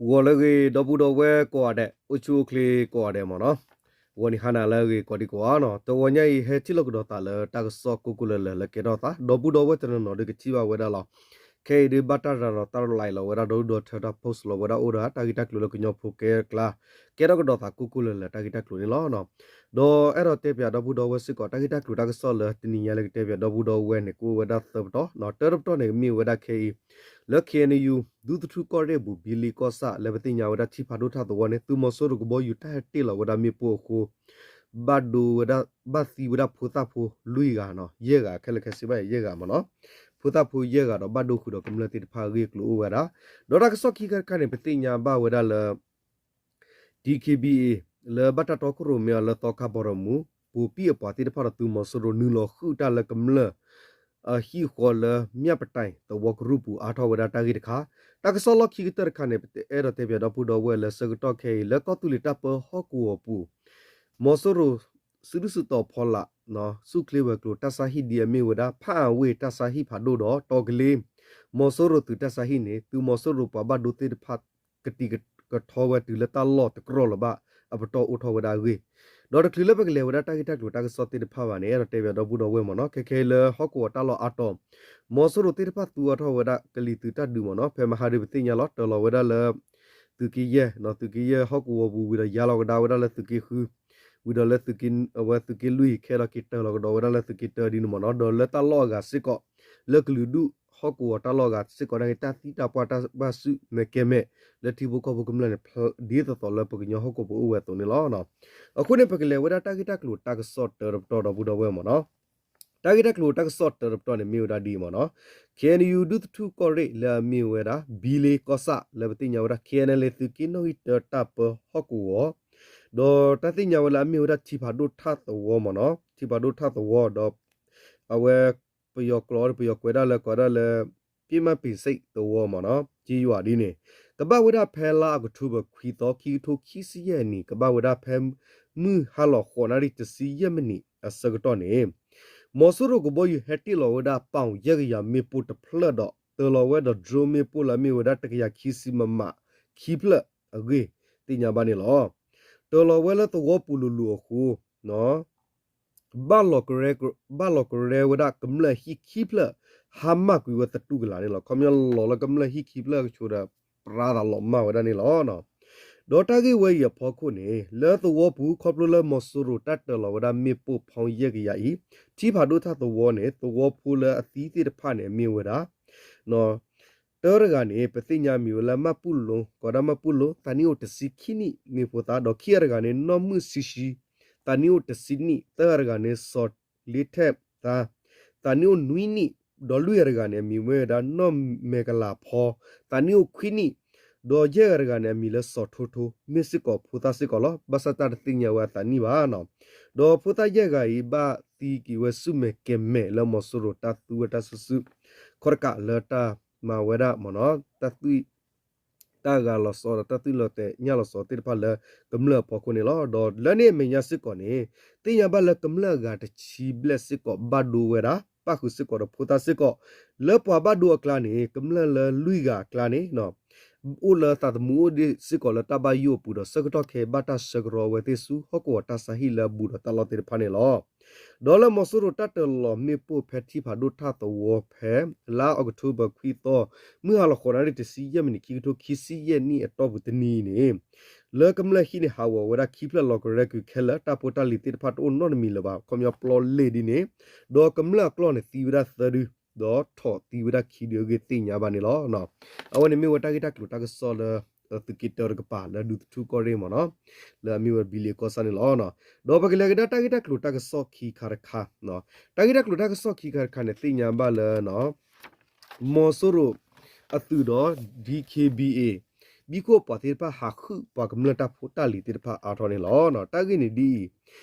ဂီၤလၢအဂ့ၤ ဒီပုၢ်ဒီဝဲၢ်ကိးဂၤဒဲး, အိၣ်ဆူၣ်အိၣ်ချ့ကိးဂၤဒဲးမ့ၢ်နီၤ, ဂီၤနံၤဟါနၤလၢအဂ့ၤကိးဒံကိးဂၤနီၤ, တဂီၤညါအံၤ ဟဲထံၣ်လိာ်ကဒီးသးလၢတၢ်ကစီၣ်ကိၢ်ကိၢ်လၢၤလၢၤလၢကဲထီၣ်သး ဒီပုၢ်ဒီဝဲၢ်တနီၤနီၤဒီးကထံၣ်ဘၣ်ဝဲဒၣ်လီၤ. ခဲအံၤဒုးဘၣ်တၢ်ရၤလီၤတၢ်လီလီၤဝဲဒၣ်ဒီဒူၣ်ဒီထၢတၢ် post လီၤဝဲဒၣ်အိၣ်ဒီးတၢ်ဂ့ၢ်တၢ်ကျိၤလၢကညီဖိကဲကျါ ကဲထီၣ်ကဒီးသးကိၢ်ကိၢ်လၢၤလၢၤတၢ်ဂ့ၢ်တၢ်ကျိၤန့ၣ်လီၤ. ဒီးအဲၣ်ဒိးတဲပၠးဒီပုၢ်ဒီဝဲၢ်စ့ၢ်ကီး တၢ်ဂ့ၢ်တၢ်ကျိၤတၢ်ကစီၣ်လၢတနံၤညါလၢကတဲပၠးဒီပုၢ်ဒီဝဲၢ်န့ၣ် ကအိၣ်ဝဲဒၣ်သၢပတီၢ်, တၢတပတီၢ်န့ၣ် ကမ့ၢ်ဝဲဒၣ်ခဲအံၤ လၢ K N U ဒူသထူၣ်ကီၢ်ရ့ၣ်အပူၤ ဘံလ့ကီၢ်ဆၣ် လၢပသ့ၣ်ညါဝဲဒၣ်ထံဖးဒိၣ်ထၣ်သဝီန့ၣ် သုးမီၤစိရိၤကဘီယူၤတၢ်ဟဲတ့ၢ်လီၤဝဲဒၣ်မ့ၣ်ပိၢ်အဃိ ဘၣ်ဒိဝဲဒၣ် ဘၣ်သံဝဲဒၣ်ဖိသၣ်ဖိလွံၢ်ဂၤနီၤ, ယဲၢ်ဂၤ ခဲလၢာ်ခဲဆ့ဘၣ်ယဲၢ်ဂၤမ့ၢ်နီၤ, ဖိသၣ်ဖိယဲၢ်ဂၤဒီးဘၣ်ဒိဃုာ်ဒီးကမျၢၢ်သ့ၣ်တဖၣ်အဂ့ၢ်အကျိၤအိၣ်ဝဲဒၣ်, ဒီးတၢ်ကစီၣ်ခံခါတခါန့ၣ် ပသ့ၣ်ညါဘၣ်ဝဲဒၣ်လၢ D K B A လၢဘၣ်တၢ်တီခိၣ်ရိၣ်မဲအီၤလၢသီခါဘီရမူ ပိာ်ပံၣ်အပှၤသ့ၣ်တဖၣ်ဒီးသုးမီၤစိရိၤနုာ်လီၤဃုာ်တၢ်လၢကမျၢၢ် အဟံၣ်ဃီလၢ မၠၣ်ပတၢၣ်သဝီကရူၢ်ပူၤအါထီၣ်ဝဲဒၣ်တၢ်ဂ့ၢ်တခါ, တၢ်ကစီၣ်လီၢ်ခံကတၢၢ်တခါန့ၣ် ပအဲၣ်ဒိးတဲပၠးဒီပုၢ်ဒီဝဲၢ်လၢဆၢကတီၢ်ခဲအံၤ လၢကီၢ်သူလ့ၤတၢ်ပၢဟီၣ်ကဝီၤပူၤ မီၤစိရိၤ စုဒုၣ်စုတီၤဖီလာ် ဆူၣ်ချ့ဝဲၤကျိၤ တၢ်ဆါဟံၣ်ဒ်အမ့ၢ်ဝဲဒၣ် ဖးအဝ့ၢ်တၢ်ဆါဟံၣ်ဖးဒိၣ်ဒီး တီၤကလ့ မီၤစိရိၤသုးတၢ်ဆါဟံၣ်န့ၣ် သုးမီၤစိရိၤပှၤဘၣ်ဒိသ့ၣ်တဖၣ် ကတံၤကထီဝဲတုၤလၢတၢ်လီၢ်တကြီၢ်လၢၤဘၣ်အပတီၢ်အိၣ်ထီၣ်ဝဲဒၣ်အဂ့ၢ်, ဒီးတချုးလၢပကလဲၤဝဲဒၣ်တၢ်ဂ့ၢ်တၢ်ကျိၤတၢ်ကစီၣ်သ့ၣ်တဖၣ်ဘၣ်န့ၣ် အဲၣ်ဒိးတဲပၠးဒီပုၢ်ဒီဝဲၢ်မ့ၢ်နီၤ, ခဲခဲအံၤလၢဟီၣ်ကဝီၤတၢ်လီၢ်အါတီၤ မီၤစိရိၤသ့ၣ်တဖၣ်သူအါထီၣ်ဝဲဒၣ်ကလံၤသုးတၢ်ဒုးမ့ၢ်နီၤ, ဖဲမဟါဒုးပသ့ၣ်ညါလီၤ တၢၤလီၤဝဲဒၣ်လၢ သုးက့ယဲၢ်, သုးက့ယဲၢ်ဟီၣ်ကဝီၤပူၤဝံၤဒီးယါလီၤကဒါဝဲဒၣ်လၢသုးက့ဃု, ဝံၤဒီးလၢသုးက့, အဝဲသုးက့လွံၢ် ခဲဒီးက့ၤတၢၤလီၤကဒီးဝဲဒၣ်လၢသုးက့တၢဒ်န့ၣ်မ့ၢ်နီၤ, ဒီးလၢတၢ်လီၢ်အဂၤစ့ၢ်ကီး လၢကလုာ်ဒူၣ်ဟီၣ်ကဝီၤတၢ်လီၢ်အဂၤစ့ၢ်ကီးန့ၣ် တၢ်သံတၢ်ပှၢ်တၢ်ဘၣ်ဆူၣ်မဲာ်ကဲၤမဲာ် လၢထံဖိကီၢ်ဖိကမျၢၢ်န့ၣ် ဒ်သိးသိးလၢပကညီဟီၣ်ကဝီၤပူၤအိၣ်ဝဲအသိးန့ၣ်လီၤ. အဃိန့ၣ် ပကလဲၤဝဲဒၣ်တၢ်ဂ့ၢ်တၢ်ကျိၤတၢ်ကစီၣ်တၢတပတီၢ်ဒီပုၢ်ဒီဝဲၢ်မ့ၢ်နီၤ, တၢ်ဂ့ၢ်တၢ်ကျိၤတၢ်ကစီၣ်တၢတပတီၢ်န့ၣ်မ့ၢ်ဝဲဒၣ်ဒ်အံၤမ့ၢ်နီၤ, K N U ဒူသထူၣ်ကီၢ်ရ့ၣ်လၢအမ့ၢ်ဝဲဒၣ် ဘံလ့ကီၢ်ဆၣ် လၢပသ့ၣ်ညါဝဲဒၣ် K N L A သုးက့နီၣ်ဂံၢ်တၢတၢ်ပၢဟီၣ်ကဝီၤ, ဒီးတၢ်သ့ၣ်ညါဝဲလၢအမ့ၢ်ဝဲဒၣ်ထံဖးဒိၣ်ထၣ်သဝီမ့ၢ်နီၤ, ထံဖးဒိၣ်ထၣ်သဝီဒီး အဝဲ ပယီၤကျိာ် ပယီၤကွဲးဒၣ်လၢ ကွဲးဒၣ်လၢ ပ့ၣ်မၣ်ပ့ၤစ့းသဝီမ့ၢ်နီၤ, က့ယွၤဒ်န့ၣ် ကဘၣ်ဝဲဒၣ်ဖဲလါအီးကထိဘၢၣ်ခွံသီ ခံကထိခံဆံယဲၢ်နံၣ် ကဘၣ်ဝဲဒၣ်ဖဲ မုၢ်ဟါလီၤဃိးနၣ်ရံၣ်တဆံယဲၢ်မံးနံးအဆၢကတီၢ်န့ၣ် မီၤစိရိၤကဘီယူၤဟဲတ့ၢ်လီၤဝဲဒၣ် ပီၣ်ယဲၢ်ကယၤမ့ၣ်ပိၢ်တဖျၢၣ်ဒီး တၢၤလီၤဝဲဒီး drone မ့ၣ်ပိၢ်လၢအမ့ၢ်ဝဲဒၣ် တကယၤခံဆံ မမ ခံဖျၢၣ်အဂ့ၢ် သ့ၣ်ညါဘၣ်န့ၣ်လီၤ. တၢၤလီၤဝဲလၢသဝီပူၤလိၤလိၤအဃိ ဘၣ်လီၤကရဲ, ဘၣ်လီၤကရဲဝဲဒၣ်ကမျၢၢ်ဟံၣ်ခံဖျၢၣ် ဟါမၢ်ကွံာ်ဝဲသတူၢ်ကလာ်န့ၣ်လီၤ. ခီပညီလီၤလၢကမျၢၢ်ဟံၣ်ခံဖျၢၣ်ကဆိးဒီး ပြါသးလီၤမၢ်ဝဲဒၣ်န့ၣ်လီၤ. ဒီးတၢ်ဂ့ၢ်ဝဲအံၤအဖီခိၣ်န့ၣ် လၢသဝီပူၤ ခီဖျိလၢမီၤစိရိၤတၢ်တၢၤလီၤဝဲဒၣ်မ့ၣ်ပိၢ် ပီၣ်ယဲၢ်ကယၤအံၤ ထံဖးဒိၣ်ထၣ်သဝီန့ၣ် သဝီဖိလၢအသံသ့ၣ်တဖၣ်န့ၣ် အမ့ၢ်ဝဲဒၣ် တၢတဂၤန့ၣ် ပသ့ၣ်ညါမံၤဝဲလၢ မၢ်ပူၣ်လိ ကိးဒၣ်မၢ်ပူၣ်လိ သးနံၣ်အိၣ်တဆံခံနံၣ် မ့ၢ်ဖိသၣ်, ဒီးခံဂၤတဂၤန့ၣ် နီၢ်မုၣ်ဆံဆံ သးနံၣ်အိၣ်တဆံနံၣ်, သၢဂၤတဂၤန့ၣ် စီၤလ့ထဲၣ်သါ သးနံၣ်အိၣ်နွံနံၣ်, ဒီးလွံၢ်ဂၤတဂၤန့ၣ် အမံၤမ့ၢ်ဝဲဒၣ် နီၢ်မဲာ်ကလၤဖီ သးနံၣ်အိၣ်ခွံနံၣ်, ဒီးယဲၢ်ဂၤတဂၤန့ၣ် အမံၤလၢစီၤထိထိ မ့ၢ်စ့ၢ်ကီးဖိသၣ်စ့ၢ်ကီးလီၤ. ဘၣ်ဆၣ်တၢ်တသ့ၣ်ညါဝဲအသးနံၣ်ဘၣ်နီၤ. ဒီးဖိသၣ်ယဲၢ်ဂၤအံၤ ဘၣ်သံက့ၤဝဲဆူၣ်မဲာ်ကဲၤမဲာ်လၢမီၤစိရိၤတၢ်သူဝဲတၢ်စုဆူၣ် ခီတကးလၢတၢ်မၤဝဲဒၣ်မ့ၢ်နီၤ တၢ်သွံၣ် တၢ်ဂၤလီၤစီဒီးတၢ်သွံၣ်လီၤတဲာ်ညၣ်လီၤစီသ့ၣ်တဖၣ်လၢကမျၢၢ်အဖီခိၣ်န့ၣ်လီၤ. ဒီးလၢန့ၣ်အမဲာ်ညါစ့ၢ်ကီးန့ၣ် သ့ၣ်ညါဘၣ်လၢကမျၢၢ်အဂၤတဆံဘျဲၣ်စ့ၢ်ကီး ဘၣ်ဒိဝဲဒၣ် ပၣ်ဃုာ်စ့ၢ်ကီးဒီးဖိသၣ်စ့ၢ်ကီး လၢပှၤဘၣ်ဒိအကျါန့ၣ် ကမျၢၢ်လၢလွံၢ်ဂၤအကျါန့ၣ် အိၣ်လၢသးသမူအိၣ်ဒံးစ့ၢ်ကီးလၢတၢ်ဘၣ်ယိၣ်အပူၤဒီး ဆၢကတီၢ်ခဲအံၤ ဘၣ်တၢ်ဆှၢကရီဝဲသ့ၣ်ဆူဟီၣ်ကဝီၤတၢ်ဆါဟံၣ်လၢအဘူးဒီးတၢ်လီၢ်သ့ၣ်တဖၣ်န့ၣ်လီၤ. ဒီးလၢမီၤစိရိၤတၢ်တၢၤလီၤမ့ၣ်ပိၢ်ဖဲထံဖးဒိၣ်ထၣ်သဝီဖဲ လါအီးကထိဘၢၣ်ခွံသီ မုၢ်ဟါလီၤဃိးနၣ်ရံၣ်တဆံယဲၢ်မံးနံး ခံကထိခံဆံယဲၢ်နံၣ်အတီၢ်ပူၤတနံၤအံၤန့ၣ် လၢကမျၢၢ်ဟံၣ်န့ၣ် ဟးဂီၤဝဲဒၣ်ခံဖျၢၣ်လီၤကရဲကုာ်ခဲလၢာ် တၢ်ဖိတၢ်လံၤသ့ၣ်တဖၣ်တအိၣ်နီတမံၤလၢၤဘၣ် ခီပညီပျီလ့ၢ်ဒ်န့ၣ် ဒီးကမျၢၢ်အကျီၢ်န့ၣ်သံဝဲဒၣ်သၢဒု ဒီးထီၣ်သံဝဲဒၣ်ခံဒုအဂ့ၢ်သ့ၣ်ညါဘၣ်န့ၣ်လီၤ. အဝဲန့ၣ်မ့ၢ်ဝဲတၢ်ဂ့ၢ်တၢ်ကျိၤတၢ်ကစီၣ်လၢ သုးက့တၢတကပၤလၢဒူသထူၣ်ကီၢ်ရ့ၣ်မ့ၢ်နီၤ လၢအမ့ၢ်ဝဲဘံလ့ကီၢ်ဆၣ်န့ၣ်လီၤ. ဒီးပကလဲၤကဒါတၢ်ဂ့ၢ်တၢ်ကျိၤတၢ်ကစီၣ်ခံခါတခါ တၢ်ဂ့ၢ်တၢ်ကျိၤတၢ်ကစီၣ်ခံခါတခါန့ၣ် သ့ၣ်ညါဘၣ်လၢ မီၤစိရိၤအသုးဒီး D K B A ဘံၣ်ခိၣ်အပှၤသ့ၣ်တဖၣ်ဟးဃုပှၤကမျၢၢ်တၢ်ဖိတၢ်လံၤသ့ၣ်တဖၣ်အါထီၣ်န့ၣ်လီၤ. တၢ်ဂ့ၢ်န့ၣ်ဒ်အံၤ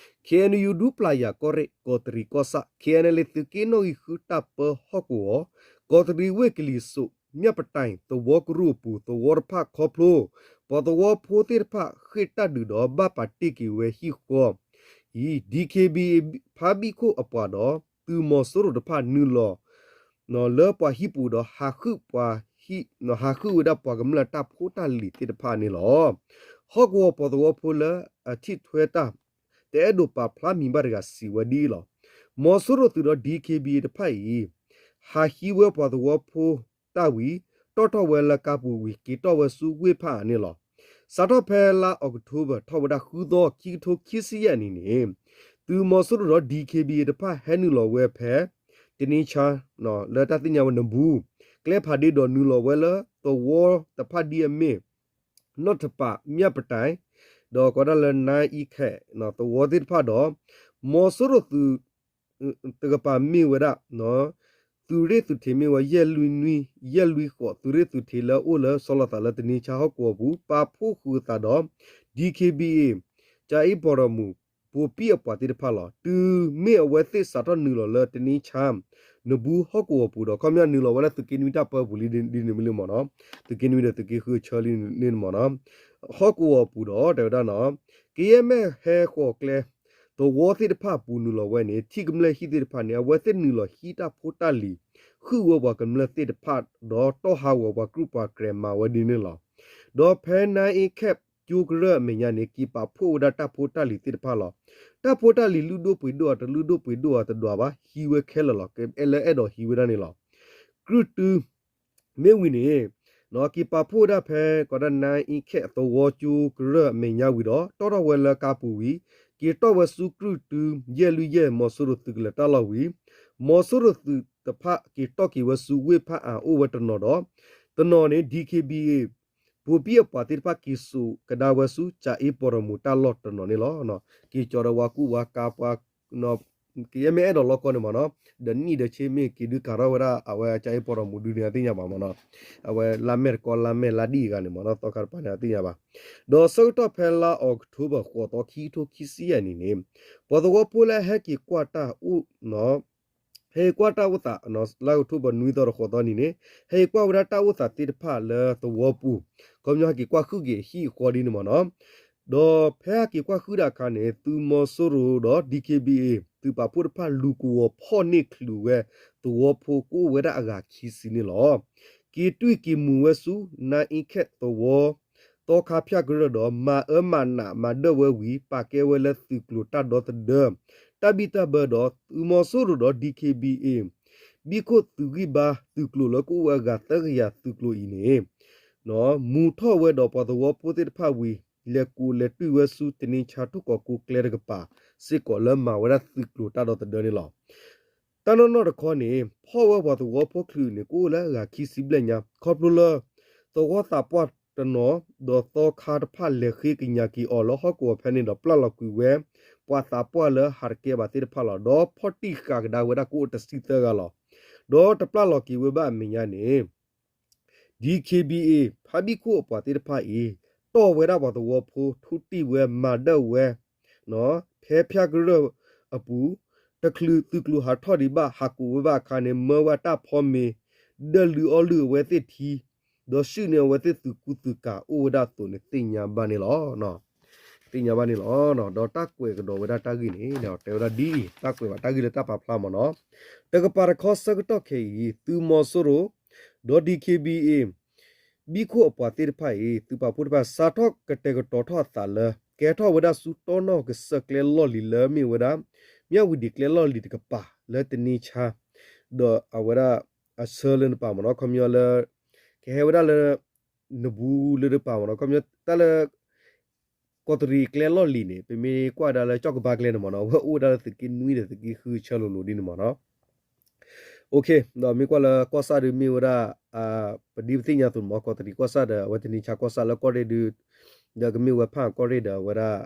K N U ဒူပျၢ်ယၤကီၢ်ရ့ၣ် ကီးတရံးကီၢ်ဆၣ် K N L A သုးက့နီၣ်ဂံၢ်ဃုတၢ်ပၢဟီၣ်ကဝီၤ ကီးတရံးဝ့ၢ်ကလံၤစိး မၠၣ်ပတၢၣ်သဝီကရူၢ်အပူၤ သဝီတဖၣ်ခီဖျိ ပှၤသဝီဖိသ့ၣ်တဖၣ်ဃ့ၢ်တၢ်ဒုးဒီးဘၣ်ပာ်တ့ၢ်က့ၤဝဲဟံၣ်ဃီ အံၤ D K B A ဖါဘံၣ်ခိၣ်အပှၤဒီး သုးမီၤစိရိၤတဖၣ်နုာ်လီၤ လၢပှၤဟံၣ်ပူၤဒီးဟးဃုပှၤ ဟးဃုဝဲဒၣ်ပှၤကမျၢၢ်တၢ်ဖိတၢ်လံၤသ့ၣ်တဖၣ်န့ၣ်လီၤ. ဟီၣ်ကဝီၤပှၤသဝီဖိလၢအထံၣ်ထွဲတၢ် တအဲၣ်ဒိးပာ်ဖျါမံၤဘၣ်တဂၤစံးဝဲဒ်အံၤလီၤ. မီၤစိရိၤသုးဒီး DKBA တဖၣ်အံၤ ဟးဟံးဝဲပှၤသဝီဖိတၢ်ဝံၤ တီၣ်ထီၣ်ဝဲလၢကါပူၤဝံၤ က့ၤတီၣ်ဝဲဆူဝ့ၢ်ဖးအါန့ၣ်လီၤ. စးထီၣ်ဖဲလါအီးကထိဘၢၣ် ထီၣ်ဝဲဒၣ်ဃုသီ ခံကထိခံဆံယဲၢ်နံၣ်န့ၣ် သုးမီၤစိရိၤဒီး DKBA တဖၣ်ဟဲနုာ်လီၤဝဲဖဲ တနံၤဆါ လၢတၢ်သ့ၣ်ညါဝဲနဘူး ကျဲဖးဒ့ဒီးနုာ်လီၤဝဲလၢသဝီတဖၣ်ဒ်အမ့ၢ် နီၣ်တပး မၠၣ်ပတၢၣ် ဒီးကိးဒၣ်လၢ နါအံခဲ သဝီသ့ၣ်တဖၣ်ဒီး မီၤစိရိၤသုး တကပၤမ့ၢ်ဝဲဒၣ် သုးရ့ၣ်သုးထံးမ့ၢ်ဝဲ ယဲၢ်လွံၢ်နွံ ယဲၢ်လွံၢ်ဃိး သုးရ့ၣ်သုးထံးလၢအအိၣ်လၢဆီလီၤသးလၢတနံၤဆါဟီၣ်ကဝီၤပူၤ ပာ်ဖှိၣ်ဃုာ်အသးဒီး DKBA ကၠၤအ့ပီၣ်ရီမူၣ် ဘိးဘံၣ်အပှၤသ့ၣ်တဖၣ်လီၤ. တုၤမ့ၢ်အဝဲသ့ၣ်စးထီၣ်နုာ်လီၤလၢတနံၤဆါ နဘူးဟီၣ်ကဝီၤပူၤဒီး ခီပညီနုာ်လီၤဝဲလၢသုးက့နွံတၢ်ပၢပူၤလံဒ်န့ၣ်မ့ၢ်လံမ့ၢ်နီၤ, သုးက့နွံဒီးသုးက့ဃုဆၢလံန့ၣ်မ့ၢ်နီၤ, ဟီၣ်ကဝီၤပူၤဒီးတဲဝဲဒၣ်နီၤ ကယဲၢ်မ့ၢ်ဟဲဃီၤကျဲ သဝီသ့ၣ်တဖၣ်ပူၤနုာ်လီၤဝဲန့ၣ် ထံၣ်ကမျၢၢ်ဟံၣ်သ့ၣ်တဖၣ်န့ၣ် အဝဲသ့ၣ်နုာ်လီၤဟံးတၢ်ဖိတၢ်လံၤ ဃုာ်ဝဲပှၤကမျၢၢ်သ့ၣ်တဖၣ် ဒီးတီၢ်ဟးဂီၤပှၤကြူၢ်ပှၤကြဲးမၤဝဲဒ်န့ၣ်လီၤ. ဒီးဖဲနါအ့ခဲကၠိကရၢၢ်အမဲာ်ညါန့ၣ် က့ၤပာ်ဖှိၣ်ဝဲဒၣ်တၢ်ဖိတၢ်လံၤသ့ၣ်တဖၣ်လီၤ. တၢ်ဖိတၢ်လံၤလုၢ်ဒိၣ်ပှ့ၤဒိၣ်အတလုၢ်ဒိၣ်ပှ့ၤဒိၣ်အတဒွးဘၣ် ဟံးဝဲခဲလၢာ်လီၤ. ကအဲၣ်လၢအဲၣ်ဒိးဟံးဝဲဒၣ်န့ၣ်လီၤ. ကြုၢ်တု မ့ၢ်ဝံၤန့ၣ် က့ၤပာ်ဖှိၣ်ဝဲဒၣ်ဖဲ ကီးဒၣ်နါအ့ခဲသဝီကၠိကရၢၢ်အမဲာ်ညါဝံၤဒီး တီၣ်ထီၣ်ဝဲလၢကါပူၤဝံၤ က့ၤတီၣ်ဝဲဆူကြုၢ်တု ယဲၢ်လွံၢ်ယဲၢ် မီၤစိရိၤသုးကလၢၤတၢ်လီၢ်ဝံၤ မီၤစိရိၤသုးတဖၣ်က့ၤတီၣ်က့ၤဝဲဆူဝ့ၢ်ဖးအါအိၣ်ဝဲတနီၤဒီး တနီၤန့ၣ် DKBA ဘိးဘံၣ်အပှၤသ့ၣ်တဖၣ်က့ၤစိာ်ကဒါဝဲဆူ ကၠၤအ့ပီၣ်ရီမူၣ်တၢ်လီၢ်တနီၤန့ၣ်လီၤ. က့ၤကၠီဒီးဝါကူၣ်ဝါကါပှၤ ကယဲၢ်မ့ၢ်အဲၣ်ဒိးလီၢ်ကီၢ်န့ၣ်မ့ၢ်နီၤ, ဒီးနံၣ်ဒီးဆ့မ့ၢ်က့ၤဒုးကၤထီၣ်ဝဲဒၣ် အဝဲကၠၤအ့ပီၣ်ရီမူၣ်ဒုးန့ၣ်အသ့ၣ်ညါဘၣ်မ့ၢ်နီၤ, အဝဲလါမဲာ်တကီလါမဲာ်လါဒ်အံၤဂၤန့ၣ်မ့ၢ်နီၤ, သီခါတပၤန့ၣ်အသ့ၣ်ညါဘၣ်. ဒီးဆၢကတီၢ်ဖဲလါအီးကထိဘၢၣ် ဃိးသီ ခံကထိခံဆံယဲၢ်နံၣ်န့ၣ် ပှၤသဝီဖိလၢဟဲက့ၤကွၢ်တၢ်အိၣ် ဟဲက့ၤကွၢ်တၢ်အိၣ်သး လါအီးကထိဘၢၣ် နွံသီဒီးဃိးသီနံၣ်န့ၣ် ဟဲက့ၤကွၢ်ဝဲဒၣ်တၢ်အိၣ်သးသ့ၣ်တဖၣ်လၢသဝီပူၤ, ခီပညီဟဲက့ၤကွၢ်ဃုာ်က့ၤအဟံၣ်အဃီဒ်န့ၣ်မ့ၢ်နီၤ, ဒီးဖဲဟဲက့ၤကွၢ်ဃုာ်ဒၣ်အခါန့ၣ် သုးမီၤစိရိၤဒီး DKBA သုးပာ်ဖှိၣ်တဖၣ်လူၤကဝီၤဖီၣ်န့ၢ်ချုးဝဲ သဝီဖိကအိၣ်ဝဲဒၣ်အဂၤခံဆံန့ၣ်လီၤ. က့ၤတွံၢ်က့ၤမူၤဝဲဆူ နါအ့ခဲသဝီ သီခါဖၠၣ်ကရၢၢ်ဒီး မၤအၢမၤနးမၤဒၢၣ်ဝဲဝံၤ ပာ်ကဲဝဲလၢသုးကျိၤတၢ်ဒီသဒၢ တၢ်ဘံၣ်တၢ်ဘၢဒီး သုးမီၤစိရိၤဒီး DKBA ဘံၣ်ခိၣ်သုးဂံၢ်ဘါသုးကျိၤလၢကအိၣ်ဝဲအဂၤသၢကယၤသုးကျိၤအံၤန့ၣ် မူၤထီၣ်ဝဲဒီးပှၤသဝီဖိသ့ၣ်တဖၣ်ဝံၤ လဲၤကိးလဲၤတွံၢ်ဝဲဆူတနံၤဆါထူၣ်ကိးကိးကျဲတကပၤ စ့ၢ်ကီးလၢမၤဝဲဒၣ်သုးကျိၤတၢ်ဒီသဒၢန့ၣ်လီၤ. တၢ်နီၢ်နီၢ်တခီန့ၣ် ဖီၣ်ဝဲပှၤသဝီဖိချုးန့ၣ် ကအိၣ်လၢအဂၤခံဆံဘျဲၣ်ညါ ခီဖျိလၢ သဝီသးပှၢ်တနီၤ ဒီးသီခါတဖၣ်လဲၤဃ့ကညးက့ၤအီၤလၢဟီၣ်ကဝီၤဖဲန့ၣ်ဒီး ပျၢ်လီၤကွံာ်ဝဲ ပှၤသးပှၢ်လၢဟးတကဲဘၣ်သ့ၣ်တဖၣ်လီၤ. ဒီးဖီၣ်တံၢ်ဃာ်ကဒါဝဲဒၣ်ကအိၣ်တဆံသၢဂၤလီၤ. ဒီးတပျၢ်လီၤက့ၤဝဲဘၣ်အမဲာ်ညါန့ၣ် DKBA ဖးဘံၣ်ခိၣ်အပှၤသ့ၣ်တဖၣ်အံၤ တီၢ်ဝဲဒၣ်ပှၤသဝီဖိ ထူတံၢ်ဝဲမၤဒၢၣ်ဝဲ ဖဲဖၠၣ်ကရၢၢ်အပူၤ တချုးသုးကျိၤဟးထီၣ်ဒံးဘၣ် ဟးကိးဝဲဘၣ်အခါန့ၣ် မၢဝဲတၢ်ဖီမ့ၤ ဒၢၣ်လုၢ်အီၣ်လုၢ်အဝဲသ့ၣ်ထံ ဒီးဆှုၣ်န့ၢ်အဝဲသ့ၣ်သုးကူသုးကၤအိၣ်ဝဲဒၣ်အသိးန့ၣ် သ့ၣ်ညါဘၣ်န့ၣ်လီၤ. သ့ၣ်ညါဘၣ်န့ၣ်လီၤ. ဒီးတၢ်ကွဲးကဒီးဝဲဒၣ်တၢ်ဂ့ၢ်န့ၣ် တဲဝဲဒၣ်ဒ်အံၤ တၢ်ကွဲးဘၣ်တၢ်ဂ့ၢ်လၢတၢ်ပာ်ဖျါမ့ၢ်နီၤ, တကပၤတခီဆၢကတီၢ်ခဲအံၤ သုးမီၤစိရိၤ ဒီး DKBA ဘံၣ်ခိၣ်အပှၤသ့ၣ်တဖၣ်အံၤ သုးပာ်ဖှိၣ်တဖၣ်စးထီၣ်ကတဲာ်ကတီၤထီၣ်အသးလၢ ကဲထီၣ်ဝဲဒၣ်ဆူတီနီၢ်ကစၢၢ်ကျဲလီၢ်လံၤလၢမ့ၢ်ဝဲဒၣ် မၠၣ်ဝံၤဒံးကျဲလီၢ်လံၤတကပၤလၢတနံၤဆါ ဒီးအဝဲဒၣ်အဆၢလၢနပာ်မ့ၢ်နီၤ ခီပညီလၢ ကဟဲဝဲဒၣ်လၢ နဘူးလၢတပာ်မ့ၢ်နီၤ ခီပညီတၢ်လၢ ကီးတရံးကျဲလီၢ်လံၤန့ၣ် ပမ့ၢ်ကွၢ်ဒၣ်လၢကၠီၣ်ကဘါကျဲန့ၣ်မ့ၢ်နီၤ အဝဲအိၣ်ဝဲဒၣ်လၢသုးက့နွံဒီးသုးက့ဃုဆၢလိၤလိၤဒ်န့ၣ်မ့ၢ်နီၤ ဒီးမ့ၢ်ကွၢ်လၢကီၢ်ဆၣ်ဒီးမ့ၢ်ဝဲဒၣ် ပဒ်ပသ့ၣ်ညါအသိးန့ၣ်မ့ၢ် ကီးတရံးကီၢ်ဆၣ်ဒီး အဝဲတနံၤဆါကီၢ်ဆၣ်လၢကီၢ်ရ့ၣ်ဒု ဒီးကမ့ၢ်ဝဲဖၣ်ကီၢ်ရ့ၣ်ဒီးအဝဲဒၣ်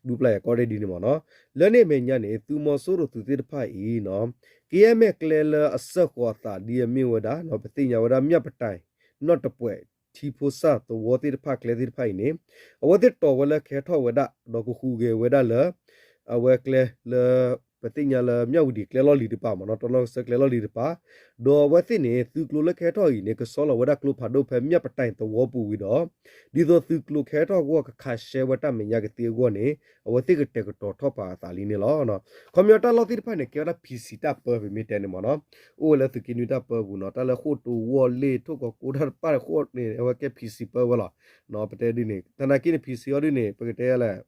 ဒူပျၢ်ယၤကီၢ်ရ့ၣ်ဒ်န့ၣ်မ့ၢ်နီၤ လၢန့ၣ်အမဲာ်ညါန့ၣ် သုးမီၤစိရိၤသုးသ့ၣ်တဖၣ်အံၤ ကယဲၢ်မ့ၢ်ကျဲလၢအစၢဃီၤအသးဒ်အမ့ၢ်ဝဲဒၣ် ပသ့ၣ်ညါဝဲဒၣ်မၠၣ်ပတၢၣ် နီၣ်တပှဲၤ ထံဖိစၢ်သဝီသ့ၣ်တဖၣ်ကျဲသ့ၣ်တဖၣ်အံၤန့ၣ် အဝဲသ့ၣ်တီၢ်ဝဲလၢကဟဲထီၣ်ဝဲဒၣ် ဒီးကဟူးဂဲၤဝဲဒၣ်လၢ အဝဲကျဲလၢ ပသ့ၣ်ညါလၢမၠၣ်ဝတံၤကျဲလီၢ်လံၤတပၤမ့ၢ်နီၤ, တီနီၣ်ကစၢၢ်ကျဲလီၢ်လံၤတပၤ, ဒီးအဝဲသ့ၣ်န့ၣ် သုးကျိၤလၢကဟဲထီၣ်အံၤန့ၣ် ကဆီလီၤဝဲဒၣ်ကျိဖးဒိၣ်ဖဲမၠၣ်ပတၢ်သဝီပူၤဝံၤဒီး ဒ်သိးသုးကျိၤကဟဲထီၣ်အဂီၢ် ကခးရှဲဝဲတၢ်မဲာ်ညါကသ့အဂီၢ်န့ၣ် အဝဲသ့ၣ်ကတဲာ်ကတီၤထီၣ်ပာ်အသးလံန့ၣ်လီၤ. ခီပညီတၢ်လီၢ်သ့ၣ်တဖၣ်န့ၣ် ကဲဝဲဒၣ် P C တၢ်ပၢ ပမ့ၢ်တဲန့ၣ်မ့ၢ်နီၤ, အိၣ်ဝဲလၢသုးက့နွံတၢ်ပၢပူၤနီၤ, တၢ်လၢဃိၣ်တိဝီၢ်လ့ၣ် ထိၣ်ကီၤကိတၢ်တဖၣ်ဃိၣ်န့ၣ် အဝဲကဲ P C ပၢဝဲလီၤ. ပတဲဒ်န့ၣ် သနာ်က့န့ၣ် P C အီၤဒ်န့ၣ် ပကတဲလဲၣ်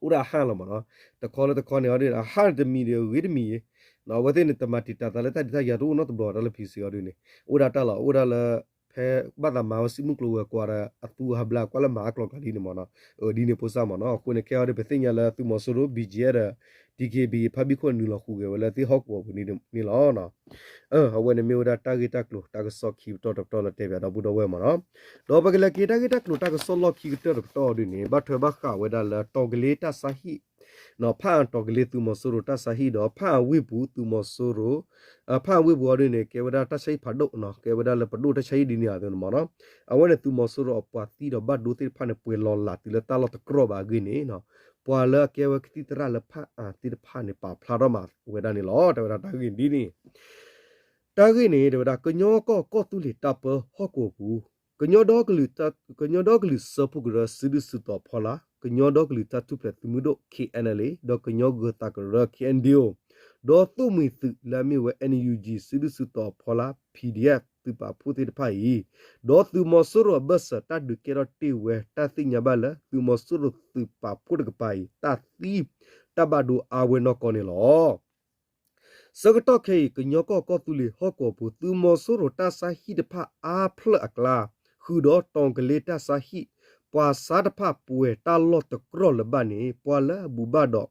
အိၣ်ဒၣ်အဟၣ်လီၤမ့ၢ်နီၤ, တခီလၢတခီန့ၣ်အီၤဒ်န့ၣ် အဟၣ်န့ၣ်တမံၤဒီးဂ့ၤတမံၤအံၤ, အဝဲသ့ၣ်န့ၣ် တမၤတံာ်တာ်သးလၢတၢ်ဒုးတၢ်ယၤတအိၣ်နီတဘျီတၢ်လၢ P C အီၤဒ်န့ၣ်, အိၣ်ဒၣ်တၢ်လီၤ အိၣ်ဒၣ်လၢ ဖဲဘၣ်သးမၤဝဲစံးမုၢ်ကျိၤဝဲၤကွာ်ဒီး အသူအဟးဘျါကွၢ်လၢ မၤအါကျိၤကျါဒ်န့ၣ်မ့ၢ်နီၤ, ဒ်န့ၣ်ဖိစၢ်မ့ၢ်နီၤ, အဃိန့ၣ် ခဲအံၤဒ်ပသ့ၣ်ညါလၢသုးမီၤစိရိၤ ဘံၣ်ကၠံအဲၣ်ဒီး ဒံၣ်က့ဘံၣ် ဖါဘံၣ်ခိၣ်နုာ်လီၤဃုာ်ဂဲၤဝဲလၢသ့ၣ်ဟီၣ်ကဝီၤပူၤန့ၣ်လီၤ. အဝဲန့ၣ်မ့ၢ်ဝဲဒၣ်တၢ်ဂ့ၢ်တၢ်ကျိၤတၢ်ကစီၣ်ခံပတီၢ်တပတီၢ်လၢတဲဘၣ်ဒီပုၢ်ဒီဝဲၢ်မ့ၢ်နီၤ, ဒီးပကလဲၤက့ၤတၢ်ဂ့ၢ်တၢ်ကျိၤတၢ်ကစီၣ်လီၢ်ခံကတၢၢ်တပတီၢ်ဒ်န့ၣ် ဘၣ်ထွဲဘၣ်ဃးဝဲဒၣ်လၢတီၤကလ့တၢ်ဆါဟံၣ် ဖၣ်အၣ်တီၤကလ့သုးမီၤစိရိၤတၢ်ဆါဟံၣ်ဒီး ဖၣ်အၣ်ဝ့ၢ်ပူၤသုးမီၤစိရိၤ ဖၣ်အၣ်ဝ့ၢ်ပူၤအီၤဒ်န့ၣ် ကဲဝဲဒၣ်တၢ်ဆါဟံၣ်ဖးဒိၣ်နီၤ, ကဲဝဲဒၣ်လၢပဒိၣ်တၢ်ဆါဟံၣ်ဒ်န့ၣ်အသိးန့ၣ်မ့ၢ်နီၤ, အဝဲန့ၣ်သုးမီၤစိရိၤအပှၤသံဒီးဘၣ်ဒိသ့ၣ်တဖၣ်န့ၣ် ပှဲၤလီၤလးတုၤလၢတၢ်လီၢ်တကြီဘၣ်အဂ့ၢ်န့ၣ်နီၤ, ပှၤလၢအကဲဝဲကသံၣ်သရၣ်လၢဖၣ်အၣ်သ့ၣ်တဖၣ်န့ၣ် ပာ်ဖျါထီၣ်မးဝဲဒၣ်န့ၣ်လီၤ. တဲဝဲဒၣ်တၢ်ဂ့ၢ်ဒ်န့ၣ် တၢ်ဂ့ၢ်န့ၣ် တဲဝဲဒၣ် ကညီကီၢ်ကီၢ်သူလ့ၤတၢ်ပၢဟီၣ်ကဝီၤပူၤ ကညီဒီကလုာ် ကညီဒီကလုာ်စၢဖှိၣ်ကရၢစုဒုၣ်စုတီၤဖီလာ်, ကညီဒီကလုာ်တၢ်ထူၣ်ဖျဲးသုးမုၢ်ဒိၣ် K N L A ဒီးကညီဂၢၤသးကရၢ K N D O ဒီးသိၣ်မှံၤသုးလၢအမ့ၢ်ဝဲ N U G စုဒုၣ်စုတီၤဖီလာ် P D F သုးပာ်ဖှိၣ်သ့ၣ်တဖၣ်အံၤ ဒီးသုးမီၤစိရိၤအဘၢၣ်စၢၤတၢ်ဒုးကဲထီၣ်တ့ၢ်ဝဲတၢ်သ့ၣ်ညါဘၣ်လၢ သုးမီၤစိရိၤသုးပာ်ဖှိၣ်တကပၤအံၤ တၢ်သံတၢ်ဘၣ်ဒိအါဝဲနီၢ်ကီၢ်န့ၣ်လီၤ. ဆၢကတီၢ်ခဲအံၤ ကညီကီၢ်ကီၢ်သူလ့ၤဟီၣ်ကဝီၤပူၤ သုးမီၤစိရိၤတၢ်ဆါဟံၣ်တဖၣ်အါဖျၢၣ်အကျါ ဃုာ်ဒီးတီၤကလ့တၢ်ဆါဟံၣ် ပှၤဆါတဖၣ်ပှဲၤတၢ်လီၢ်တကြီလၢၤဘၣ်န့ၣ် ပှၤလၢအဘူးဘၣ်ဒီး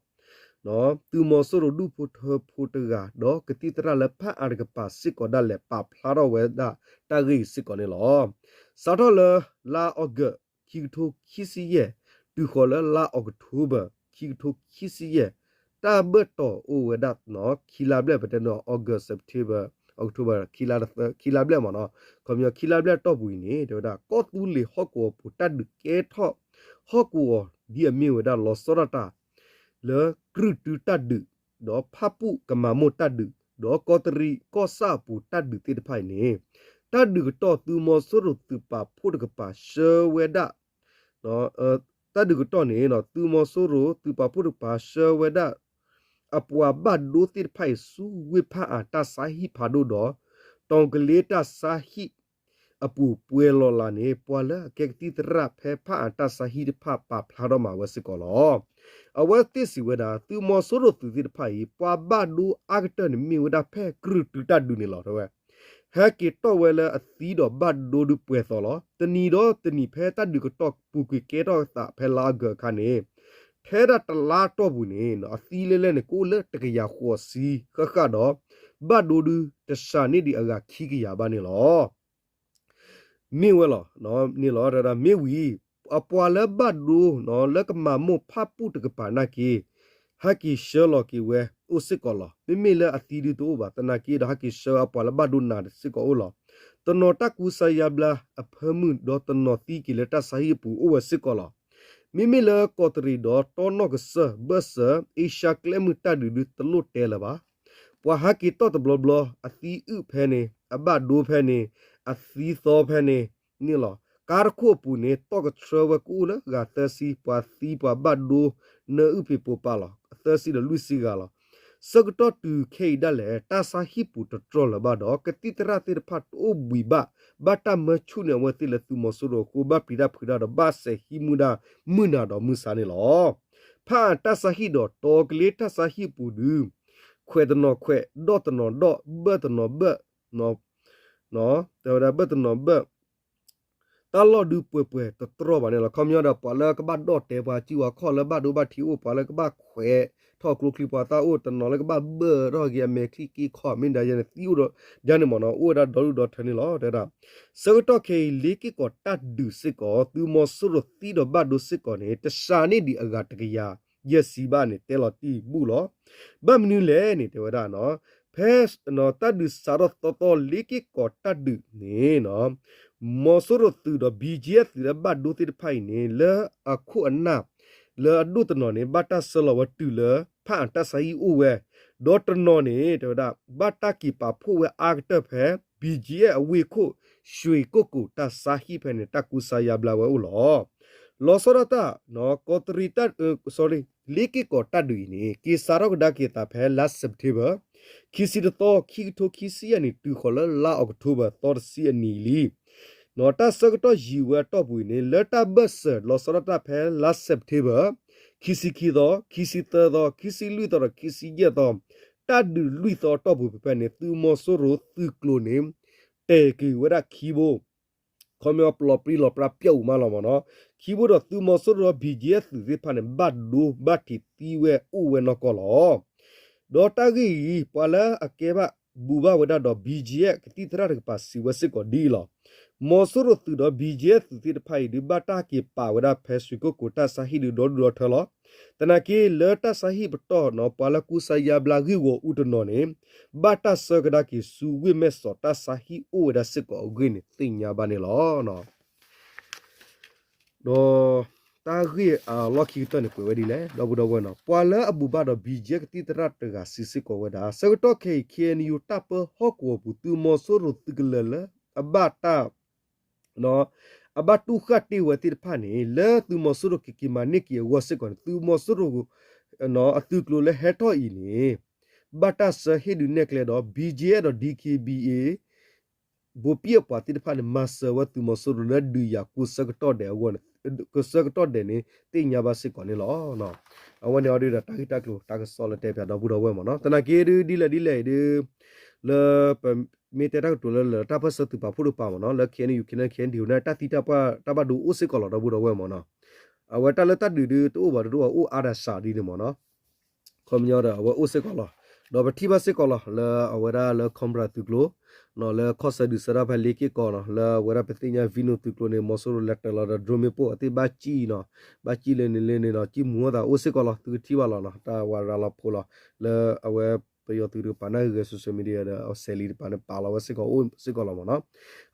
သုးမီၤစိရိၤဒူၣ်ဖိထၢဖိတဂၤ ဒီးကသံၣ်သရၣ်လၢဖၣ်အၣ်တကပၤစ့ၢ်ကီးဒၣ်လဲာ် ပာ်ဖျါထီၣ်ဝဲဒၣ်တၢ်ဂ့ၢ်အံၤစ့ၢ်ကီးန့ၣ်လီၤ. စးထီၣ်လၢ လါအီကူး ခံကထိခံဆံယဲၢ် တုၤဃီၤလၢလါအီးကထိဘၢၣ် ခံကထိခံဆံယဲၢ် တၢ်ဘၢၣ်တီၤအိၣ်ဝဲဒၣ် ခံလါဘျဲၣ် ပတဲန့ၣ် August, September, October, ခံလါ, ခံလါဘျဲၣ်မ့ၢ်နီၤ, ခီပညီခံလါဘျဲၣ်အတီၢ်ပူၤအံၤန့ၣ် တဲဝဲဒၣ် ကီၢ်သူလ့ၤဟီၣ်ကဝီၤပူၤ တၢ်ဒုးကဲထီၣ်ဟီၣ်ကဝီၤ ဒ်အမ့ၢ်ဝဲဒၣ်လီၤဆီဒၣ်တၢ် လၢကြုၢ်တုတၢ်ဒုး ဒီးဖၣ်ပူၣ်ကမၤမိၢ်တၢ်ဒုး ဒီးကီးတရံးကီၢ်ဆၣ်အပူၤတၢ်ဒုးသ့ၣ်တဖၣ်အံၤန့ၣ် တၢ်ဒုးကတီၢ်သုးမီၤစိရိၤသုးပာ်ဖှိၣ်တကပၤဆှၢဝဲဒၣ် တၢ်ဒုးကတီၢ်န့ၣ် သုးမီၤစိရိၤသုးပာ်ဖှိၣ်တကပၤဆှၢဝဲဒၣ် အပှၤဘၣ်ဒိသ့ၣ်တဖၣ်အံၤဆူဝ့ၢ်ဖၣ်အၣ်တၢ်ဆါဟံၣ်ဖးဒိၣ်ဒီး တီၤကလ့တၢ်ဆါဟံၣ်အပူၤပှဲၤလီၤလးန့ၣ် ပှၤလၢအကဲကသံၣ်သရၣ်ဖဲဖၣ်အၣ်တၢ်ဆါဟံၣ်တဖၣ်ပာ်ဖျါထီၣ်မးဝဲစ့ၢ်ကီးလီၤ. အဝဲသ့ၣ်စံးဝဲဒၣ် သုးမီၤစိရိၤသုးသ့ၣ်တဖၣ်အံၤ ပှၤဘၣ်ဒိအါကတၢၢ်န့ၣ်မ့ၢ်ဝဲဒၣ်ဖဲကြုၢ်တုတၢ်ဒုးန့ၣ်လီၤ တဲဝဲ ဟဲက့ၤတီၢ်ဝဲလၢအသံဒီးဘၣ်ဒိဒုးပှဲၤသီလီၤ. တနံၤဒီးတနံၤဖဲတၢ်ဒုးကတီၢ်ပူၤကွံာ်ကဲထီၣ်အသးဖဲလါအီကူးအခါန့ၣ် ထဲဒၣ်တလါတီၢ်ပူၤန့ၣ် အသံလဲၣ်လဲၣ်န့ၣ် ကအိၣ်လၢတကယၤဃိးဆံဃၣ်ဃၣ်ဒီး ဘၣ်ဒိဒုးတစှၤန့ၢ်ဒံးအဂၤခံကယၤဘၣ်န့ၣ်လီၤ. မ့ၢ်ဝဲလီၤ န့ၣ်လီၤ တၢ်မ့ၢ်ဝံၤ အပှၤလၢဘၣ်ဒိ လၢကမၤမိၢ်ဖၣ်ပူၣ်တကပၤနာ်က့ ဟဲက့ၤဆှၢလီၤက့ၤဝဲအိၣ်စ့ၢ်ကီးလီၤ. မ့မ့ၢ်လၢအသံဒုတအိၣ်ဘၣ် သနာ်က့ဒီး ဟဲက့ၤဆှၢအပှၤလၢဘၣ်ဒိနၤစ့ၢ်ကီးအိၣ်လီၤ. တနီၤတၢ်ကူစါယါဘျါအဖၢမုၢ် ဒီးတနီၤသံက့ၤလၢတၢ်ဆါဟံၣ်အပူၤအိၣ်ဝဲစ့ၢ်ကီးလီၤ. မ့မ့ၢ်လၢကီးတရံးဒီးတီနီၣ်ကစၢၢ် ဘၢၣ်စၢၤ အ့ရှါကျဲမုၢ်တၢ်ဒုးဒုတလိၣ်တဲလၢၤဘၣ်. ပှၤဟဲက့ၤတီၢ်တဘျီဘျီ အသံအုၣ်ဖဲန့ၣ် အဘၣ်ဒိဖဲန့ၣ် အသံသီဖဲန့ၣ် န့ၣ်လီၤ. ကါတခိၣ်အပူၤန့ၣ် တီၢ်ကဆှၢဝဲကအိၣ်လၢဂၤသၢဆံ ပှၤသံပှၤဘၣ်ဒိ နၢအုၣ်ပ့ၤပိာ်ပာ်လီၤ အသၢဆံဒီးလွံၢ်ဆံဂၤလီၤ. ဆၢကတီၢ်တုၤခဲအံၤဒၣ်လဲာ် တၢ်ဆါဟံၣ်ပူၤတတြီၢ်လၢၤဘၣ်ဒီး ကသံၣ်သရၣ်သ့ၣ်တဖၣ်တအိၣ်ဘှံးဘၣ် ဘၣ်တၢ်မၢဆူၣ်န့ၢ်အဝဲသ့ၣ်လၢသုးမီၤစိရိၤအဃိ ဘၣ်ပျံၤတၢ်ဖုးတၢ်ဒီး ဘၣ်စဲၤဟံးမူဒါ မုၢ်နၤဒီးမုၢ်ဆါန့ၣ်လီၤ. ဖၣ်အၣ်တၢ်ဆါဟံၣ်ဒီးတီၤကလ့တၢ်ဆါဟံၣ်အပူၤဒု ခွဲးတနီၤခွဲး ဒီၣ်တနီၤဒီၣ် ဘၢၣ်တနီၤဘၢၣ် တဲဝဲဒၣ်ဘၢၣ်တနီၤဘၢၣ် တၢ်လီၢ်ဒုးပှဲၤပှဲၤတတြီၢ်ဘၣ်န့ၣ်လီၤ. ခီပညီဒီး ပှၤလၢကဘၣ်ဒီၣ်တဲပှၤစုပှၤခီၣ်လၢဘၣ်ဒိဘၣ်ထံးအိၣ် ပှၤလၢကဘၣ်ခွဲးထီၣ်ကျိချံပှၤသၣ်အိၣ် တနီၤလၢကဘၣ်ဘၢၣ်ထီၣ်က့ၤအမဲာ်ချံက့ခီၣ် မ့ၢ်ဒၣ်ယဲန့ၣ် သံအိၣ်ဒီးယဲန့ၣ်မ့ၢ်နီၤ အိၣ်ဝဲဒၣ်ဒီဒူၣ်ဒီထၢန့ၣ်လီၤ တဲဝဲဒၣ်. ဆၢကတီၢ်ခဲအံၤ လ့က့ၢ်ကီးတၢ်ဒုးစ့ၢ်ကီး သုးမီၤစိရိၤသံဒီးဘၣ်ဒိစ့ၢ်ကီးန့ၣ် တစှၤန့ၢ်ဒံးအဂၤတကယၤ ယဲၢ်ဆံဘၣ်န့ၣ် တဲလီၤတံၢ်ဘူၣ်လီၤ. ဘၣ်မနုၤလဲၣ်န့ၣ် တဲဝဲဒၣ်နီၤ ဖဲ တၢ်ဒုးစးထီၣ်သီသီ လ့က့ၢ်ကီးတၢ်ဒုးန့ၣ်နီၤ မီၤစိရိၤသုးဒီး ဘီကၠံအသုးလၢဘၣ်ဒိသ့ၣ်တဖၣ်အံၤန့ၣ် လၢအခိၣ်အနၢ် လၢအဒိၣ်တနီၤန့ၣ် ဘၣ်တၢ်ဆှၢလီၤဝဲတုၤလၢ ဖၣ်အၣ်တၢ်ဆါဟံၣ်အိၣ်ဝဲ ဒီးတနီၤန့ၣ် တဲဝဲဒၣ် ဘၣ်တၢ်က့ၤပာ်ဖှိၣ်ဝဲအါကတၢၢ်ဖဲ ဘံၣ်ကၠံၣ်အဲၣ် အဝ့ၢ်ခိၣ် ရွှေကုက္ကို တၢ်ဆါဟံၣ်ဖဲန့ၣ် တၢ်ကူစါယါဘျါဝဲအိၣ်လီၤ. လီၤဆီဒၣ်တၢ် ကီးတရံး sorry လ့က့ၢ်ကီးတၢ်ဒုးအံၤန့ၣ် က့ၤစးထီၣ်ကဒါက့ၤအသးဖဲလါ September ခံဆံတသီ ခံကထိခံဆံယဲၢ်နံၣ် တုၤဃီၤလၢလါ October သီတဆံအနံၤလံ. တၢ်ဆၢကတီၢ်ယံာ်ဝဲအတီၢ်ပူၤအံၤန့ၣ် လၢတၢ်ဘၢၣ်စၢၤလီၤဆီဒၣ်တၢ်ဖဲလါ September ခံဆံခံသီ ခံဆံသၢသီ ခံဆံလွံၢ်သီဒီးခံဆံယဲၢ်သီ တၢ်ဒုးလွံၢ်သီအတီၢ်ပူၤဖဲဖဲန့ၣ် သုးမီၤစိရိၤသုးကျိၤန့ၣ် တဲာ်က့ၤဝဲဒၣ်ခံဘိ ခီပညီပျီပျံၤလီၤပြါပျီအူမးလီၤမ့ၢ်နီၤ. ခံဘိဒီးသုးမီၤစိရိၤဒီး ဘံၣ်ကၠံၣ်အဲၣ် သုးသ့ၣ်တဖၣ်န့ၣ် ဘၣ်ဒိဘၣ်ထံးသံဝဲအိၣ်ဝဲနီၢ်ကီၢ်လီၤ. ဒီးတၢ်ဂ့ၢ်အံၤ ပှၤလၢအကဲဘၣ်ဘူးဘၣ်ဝဲဒၣ်ဒီး ဘံၣ်ကၠံၣ်အဲၣ် ကသံၣ်သရၣ်တကပၤစံးဝဲစ့ၢ်ကီးဒ်အံၤလီၤ. မီၤစိရိၤသုးဒီး ဘံၣ်ကၠံၣ်အဲၣ် သုးသ့ၣ်တဖၣ်အံၤ ဒုးဘၣ်တၢ်က့ၤပာ်ဝဲဒၣ်ဖဲ ရွှေကုက္ကို တၢ်ဆါဟံၣ်ဒုးဒီဒူၣ်ဒီထၢလီၤ. သနာ်က့လၢတၢ်ဆါဟံၣ်ပတီၢ်နီၤ ပှၤလၢကူစါယါဘျါဂ့ၢ်ဂီၤအူတနီၤန့ၣ် ဘၣ်တၢ်ဆှၢကဒါက့ၤဆူဝ့ၢ်မဲၢ်စီး တၢ်ဆါဟံၣ်အိၣ်ဝဲဒၣ်စ့ၢ်ကီးအဂ့ၢ်န့ၣ် သ့ၣ်ညါဘၣ်န့ၣ်လီၤ. ဒီးတၢ်ဂ့ၢ်အလီၢ်ခံကတၢၢ်န့ၣ် ကွဲးဝဲဒ်လဲၣ် ဒီပုၢ်ဒီဝဲၢ်နီၤ, ပှၤလၢအဘူးဘၣ်ဒီး ဘံၣ်ကၠံၣ်အဲၣ် ကသံၣ်သရၣ်တဂၤစံးစ့ၢ်ကီးဝဲဒၣ် ဆၢကတီၢ်ခဲအံၤ ခ့ၣ်အဲၣ်ယူၣ် တၢ်ပၢဟီၣ်ကဝီၤပူၤ သုးမီၤစိရိၤသုးကလၢၤလၢ အဘၣ်တၢ် အဘၣ်တူၢ်ဃၣ်တ့ၢ်ဝဲသ့ၣ်တဖၣ်န့ၣ် လၢသုးမီၤစိရိၤကက့ၤမၤန့ၢ်က့ၤအဂီၢ်စ့ၢ်ကီးန့ၣ် သုးမီၤစိရိၤ အသုးကျိၤလၢဟဲထီၣ်အံၤန့ၣ် ဘၣ်တၢ်ဆှၢဟ့ၣ်ဒုးနဲၣ်ကျဲဒီး ဘံၣ်ကၠံၣ်အဲၣ် ဒီး DKBA ဘိပံၣ်အပှၤသ့ၣ်တဖၣ်န့ၣ် မၤစၢၤဝဲသုးမီၤစိရိၤလၢဒုးယၤကိးဆၢကတီၢ်ဒဲးအဂီၢ်န့ၣ် ကိးဆၢကတီၢ်ဒဲးန့ၣ် သ့ၣ်ညါဘၣ်စ့ၢ်ကီးန့ၣ်လီၤ. အဝဲန့ၣ်အီၤဒုးဒီး တၢ်ဂ့ၢ်တၢ်ကျိၤတၢ်ကစီၣ်လၢတဲဖျါဒီပုၢ်ဒီဝဲၢ်မ့ၢ်နီၤ, သနာ်က့ဒုးဒ်လဲၣ်ဒ်လဲၣ်အံၤဒုး လၢပမ့ၢ်တဲတၢ်ကတိၤလၢလၢ တၢ်ပၢၢ်ဆၢသုးပာ်ဖှိၣ်တကပၤမ့ၢ်နီၤ လၢ KNU KNLA KNDO န့ၣ် တၢ်သံတၢ်ပှၢ်တၢ်ဘၣ်ဒိအိၣ်စ့ၢ်ကီးလီၤ ဒီပုၢ်ဒီဝဲၢ်မ့ၢ်နီၤ, အဝဲတၢ်လၢတၢ်ဒုးဒုးတအိၣ်ဘၣ်တဒိၣ်ဘၣ်အိၣ်အါဒၣ်စးဒ်န့ၣ်မ့ၢ်နီၤ, ခီပညီဒီးအဝဲအိၣ်စ့ၢ်ကီးလီၤ, ဒီးပထံၣ်ဘၣ်စ့ၢ်ကီးလီၤ လၢအဝဲဒၣ်လၢ Cobra သုးကျိၤ လၢခီၣ်ဆၢဒုးဆၢတၢ်ဖဲလ့က့ၢ်ကီးနီၤ လၢအဝဲဒၣ်ပသ့ၣ်ညါ Vinu သုးကျိၤန့ၣ် မီၤစိရိၤလဲၤတၢၤလီၤဒီး drone မ့ၣ်ပိၢ်အသ့ၣ်ဘၣ်စံၣ်နီၤ, ဘၣ်စံၣ်လၢန့ၣ်လၢန့ၣ်နီၤ စံၣ်မူၤအသးအိၣ်စ့ၢ်ကီးလီၤ သုကထံၣ်ဘၣ်လီၤနီၤ တၢ်ဝဲရၤလီၤဖိလီၤ လၢအဝဲပယီၤသုးတကပၤန့ၣ်ဂ့ၤ social media ဒီးအစဲးလံတကပၤန့ၣ် ပာ်လီၤဝဲစ့ၢ်ကီးအိၣ်စ့ၢ်ကီးလီၤမ့ၢ်နီၤ,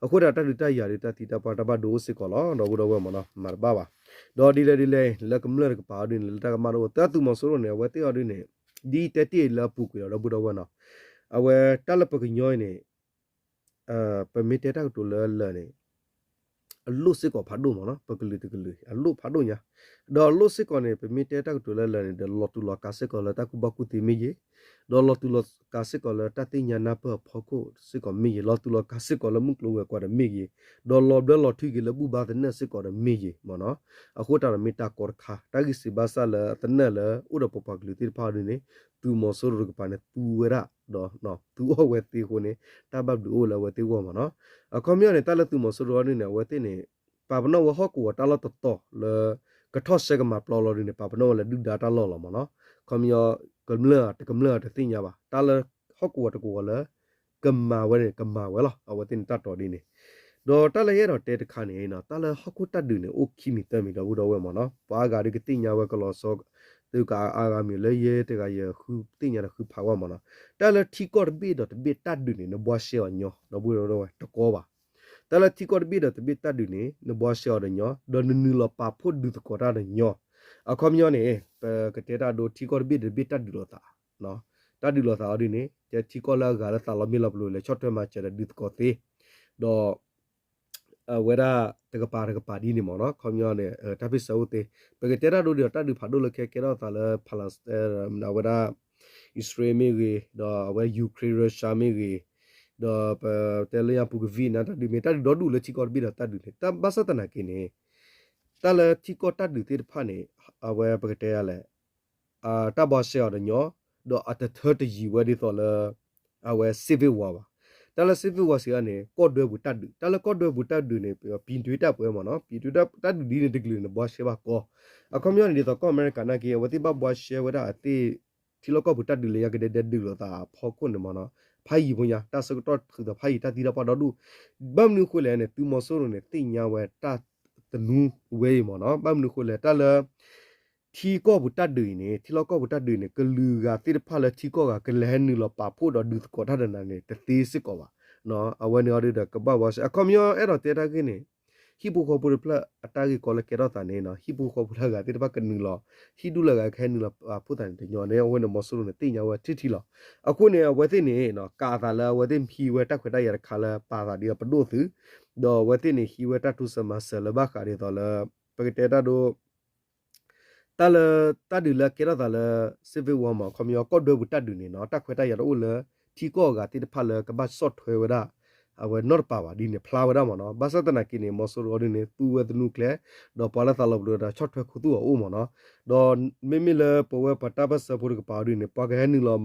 အဃိဒီးတၢ်ဒုးတၢ်ယၤဒုး တၢ်သံတၢ်ပှၢ်တၢ်ဘၣ်ဒိအိၣ်စ့ၢ်ကီးလီၤ ဒီပုၢ်ဒီဝဲၢ်မ့ၢ်နီၤ မၤတဘၣ်ဘၣ်, ဒီးဒ်လဲၣ်ဒ်လဲၣ် လၢကမျၢၢ်တကပၤအီၤဒုးန့ၣ် လၢတၢ်ကမၣ်တအိၣ် တၢ်သုးမီၤစိရိၤန့ၣ် အဝဲသ့ၣ်အီၤဒုးန့ၣ် ဒ်တဲတ့ၢ်လၢအပူၤကွံာ်ဒီး ဒီပုၢ်ဒီဝဲၢ်နီၤ, အဝဲတၢ်လၢပကညီအံၤန့ၣ် ပမ့ၢ်တဲတၢ်ကတိၤလၢလၢာ်န့ၣ် အလိၣ်စ့ၢ်ကီးဖးဒိၣ်မ့ၢ်နီၤ ပကလုာ်တကလုာ် အလိၣ်ဖးဒိၣ်ညါ, ဒီးအလိၣ်စ့ၢ်ကီးန့ၣ် ပမ့ၢ်တဲတၢ်ကတိၤလၢလၢာ်န့ၣ် ဒီးလီၤတူာ်လီၤကာ်စ့ၢ်ကီးလၢတၢ်ကူၣ်ဘၣ်ကူၣ်သ့မ့ၢ်ဂ့ၤ, ဒီးလီၤတူာ်လီၤကာ်စ့ၢ်ကီးလၢတၢ်သ့ၣ်ညါနၢ်ပၢၢ်အဖီခိၣ်စ့ၢ်ကီးမ့ၢ်ဂ့ၤ, လီၤတူာ်လီၤကာ်စ့ၢ်ကီးလၢမုၢ်ကျိၤဝဲၤကွာ်ဒီးမ့ၢ်ဂ့ၤ, ဒီးလီၤဘျၢလီၤထွံက့ၤလၢဘူၣ်ဘါသနၢၣ်စ့ၢ်ကီးဒီးမ့ၢ်ဂ့ၤမ့ၢ်နီၤ, အဃိတၢ်ဒီးမ့ၢ်တၢ်ကီတခါ တၢ်ဂ့ၢ်စံးဘၣ်ဆၣ်လၢသနၢၣ်လၢအိၣ်ဒီးပပှၤကလုာ်သ့ၣ်တဖၣ်အီၤဒုးန့ၣ် သုးမီၤစိရိၤတကပၤန့ၣ် သူဝဲဒၣ် ဒီးသူအီၣ်ဝဲသ့အဃိန့ၣ် တၢ်ဘၣ်ဘျုးအိၣ်လၢအဝဲသ့ၣ်ဂီၢ်မ့ၢ်နီၤ, အခီပညီန့ၣ် တၢ်လၢသုးမီၤစိရိၤအီၤဒုးန့ၣ် အဝဲသ့ၣ်န့ၣ် ပာ်ပနီၣ်ဝဲဟီၣ်ကဝီၤတၢ်လီၢ်တတီၤလၢ ကထီၣ်ဆၢကမၤပျီလီၤဒုးန့ၣ် ပာ်ပနီၣ်ဝဲလၢဒုၣ်ဒါတၢ်လီၢ်လီၤမ့ၢ်နီၤ, ခီပညီ ကမျၢၢ်တကမျၢၢ်တသ့ၣ်ညါဘၣ် တၢ်လၢဟီၣ်ကဝီၤတကဝီၤလၢ ကမၤဝဲန့ၣ် ကမၤဝဲလီၤ အဝဲသ့ၣ်န့ၣ်တၢ်တီဒ်န့ၣ်, ဒီးတၢ်လၢယအဲၣ်ဒိးတဲတခါန့ၣ် တၢ်လၢဟီၣ်ခိၣ်တၢ်ဒုးန့ၣ် အိၣ်ခံမံၤသၢမံၤ ဒီပုၢ်ဒီဝဲၢ်မ့ၢ်နီၤ, ပှၤအါဂၤဒုးကသ့ၣ်ညါဝဲကလီၤဆီ သုကအါဂၤမ့ၢ်လၢယဲတဂၤယ ဃုသ့ၣ်ညါဒီးဃုဖးဝဲမ့ၢ်နီၤ, တၢ်လၢထံကီၢ်တဘ့ၣ်ဒီးတဘ့ၣ်တၢ်ဒုးန့ၣ် နဘှါရှဲအီၤညီ ဒီပုၢ်ဒီဝဲၢ်တကီဘၣ်, တၢ်လၢထံကီၢ်တဘ့ၣ်ဒီးတဘ့ၣ်တၢ်ဒုးန့ၣ် နဘှါရှဲအီၤဒီးညီ ဒီးနနုာ်လီၤပာ်ဖှိၣ်ဒုးသကိးတၢ်ဒီးညီ, အခီပညီန့ၣ် ပကတဲတၢ်ဒိထံကီၢ်တဘ့ၣ်ဒီးတဘ့ၣ်တၢ်ဒုးလိာ်သး တၢ်ဒုးလိာ်သးအီၤဒ်န့ၣ် ကဲထံကီၢ်လၢအဂၤလၢသးလီမ့ၢ်လီပလိာ်လဲၤဆီၣ်ထွဲမၤစၢၤဒီးဒုးသကိးသ့, ဒီး အဝဲဒၣ်တကပၤတကပၤဒ်န့ၣ်မ့ၢ်နီၤ, ခီပညီန့ၣ် တၢ်ဖ့ၣ်ဆၢအိၣ်သ့, ပကတဲတၢ်ဒိဒီးတၢ်ဒုးဖးဒိၣ်လၢခဲကဲထီၣ်သးလၢ Palestine အဝဲဒၣ် အံၣ်စရ့လးမ့ၢ်ဂ့ၤ, ဒီးအဝဲ Ukraine Russia မ့ၢ်ဂ့ၤ, ဒီးပတဲလၢညါပူၤကဝံၣ်န့ၣ် တၢ်ဒုးမ့ၢ်တၢ်ဒုးဒီဒူၣ်လၢထံကီၢ်တဘ့ၣ်ဒီးတၢ်ဒုးန့ၣ် တၢ်ဘၣ်ဆၣ်သနာ်က့န့ၣ် တၢ်လၢထံကီၢ်တၢ်ဒုးသ့ၣ်တဖၣ်န့ၣ် အဝဲပကတဲယၤလဲၣ် တၢ်ဘှါရှဲအီၤဒီးညီ, ဒီးအတထၢတယံၤဝဲဒ်သိးလၢ အဝဲ civil war ဘၣ်. တၢ်လၢ civil war စံးအါန့ၣ် ကီၢ်ဒွဲပူၤတၢ်ဒုး, တၢ်လၢကီၢ်ဒွဲပူၤတၢ်ဒုးန့ၣ် ပြည်တွင်းစစ်ပွဲမ့ၢ်နီၤ, ပြည်တွင်းစစ် တၢ်ဒုးဒ်န့ၣ်တကလုာ်န့ၣ် ဘှါရှဲဘၣ်ကီ, အခီပညီန့ၣ် ဒ်သိးကီၢ်အမဲရကၤနာ်က့ အဝဲသ့ၣ်ဘၣ်ဘှါရှဲဝဲဒၣ်အသ့ၣ် ထံလီၢ်ကီၢ်ပူၤတၢ်ဒုးလၢညါကဒဲဒဲဒုးလိာ်သးအဖီခိၣ်န့ၣ်မ့ၢ်နီၤ, ဖးယံၤဖိညါ တၢ်ဆၢကတီၢ်ထုးသးဖးယံၤ တၢ်သံတၢ်ပှၢ်ဒီဒူၣ်, ဘၣ်မနုၤအဃိလဲၣ်န့ၣ် သုးမီၤစိရိၤန့ၣ် သ့ၣ်ညါဝဲတၢ်သနူဝဲအံၤမ့ၢ်နီၤ, ဘၣ်မနုၤအဃိလဲၣ် တၢ်လၢ ထံကီၢ်ပူၤတၢ်ဒုးအံၤန့ၣ် ထံလီၢ်ကီၢ်ပူၤတၢ်ဒုးအံၤန့ၣ် ကလုာ်ဂၤသ့ၣ်တဖၣ်လၢထံကီၢ်ဂၤ ကလဲၤဟဲနုာ်လီၤပာ်ဖှိၣ်ဒီးဒုးသကိးတၢ်ဒီးနၤန့ၣ် တသ့စ့ၢ်ကီးဘၣ်. အဝဲန့ၣ်အီၤဒုးဒီးကဘၣ်ဘှါရှဲ အခီပညီအဲၣ်ဒိးတဲတၢ်ဂ့ၢ်န့ၣ် ဟံၣ်ဖိဃီဖိတဖျၢၣ်အတၢ်ဂ့ၢ်ကီလၢကဲထီၣ်သးန့ၣ် ဟံၣ်ဖိဃီဖိလၢအဂၤသ့ၣ်တဖၣ်ကနုာ်လီၤ, ဟံၣ်ဒူၣ်လၢအဂၤကဟဲနုာ်လီၤအဖှိၣ်သးန့ၣ်တညီန့ၣ် အဝဲန့ၣ် မီၤစိရိၤန့ၣ်သ့ၣ်ညါဝဲထံၣ်ထံၣ်လီၤ. အဃိန့ၣ်အဝဲသ့ၣ်န့ၣ် ကးအသးလၢအဝဲသ့ၣ်ဟံးဝဲတၢ်ခွဲးတၢ်ယာ်တခါလၢပာ်သးဒ်အပဒိၣ်သုး, ဒီးအဝဲသ့ၣ်န့ၣ်ဟံးဝဲတၢ်တိစၢၤမၤစၢၤလၢဘၣ်ဃးဒ်သိးလၢ ပကတဲတၢ်ဒိ တၢ်လၢ တၢ်ဒုးလၢကဲထီၣ်သးလၢ Civil War မ့ၢ် ခီပညီကီၢ်ဒွဲပူၤတၢ်ဒုးန့ၣ်နီၤ တၢ်ခွဲးတၢ်ယာ်တအိၣ်လၢ ထံကီၢ်အဂၤသ့ၣ်တဖၣ်လၢကဘၣ်ဆီၣ်ထွဲဝဲဒၣ် အဝဲနီတပၤဘၣ်ဒ်န့ၣ် ဖျါဝဲဒၣ်မ့ၢ်နီၤ. ဘၣ်ဆၣ်သနာ်က့န့ၣ် မီၤစိရိၤဒ်န့ၣ် သူဝဲသနူကျဲ ဒီးပှၤလၢသးလီၤပလိာ်ဒီးဆီၣ်ထွဲခူသူၣ်အအိၣ်မ့ၢ်နီၤ. ဒီးမ့မ့ၢ်လၢပဝဲပှၤတၢ်ပၢၢ်ဆၢဖိတကပၤဒ်န့ၣ် ပှၤကဟဲနုာ်လီၤ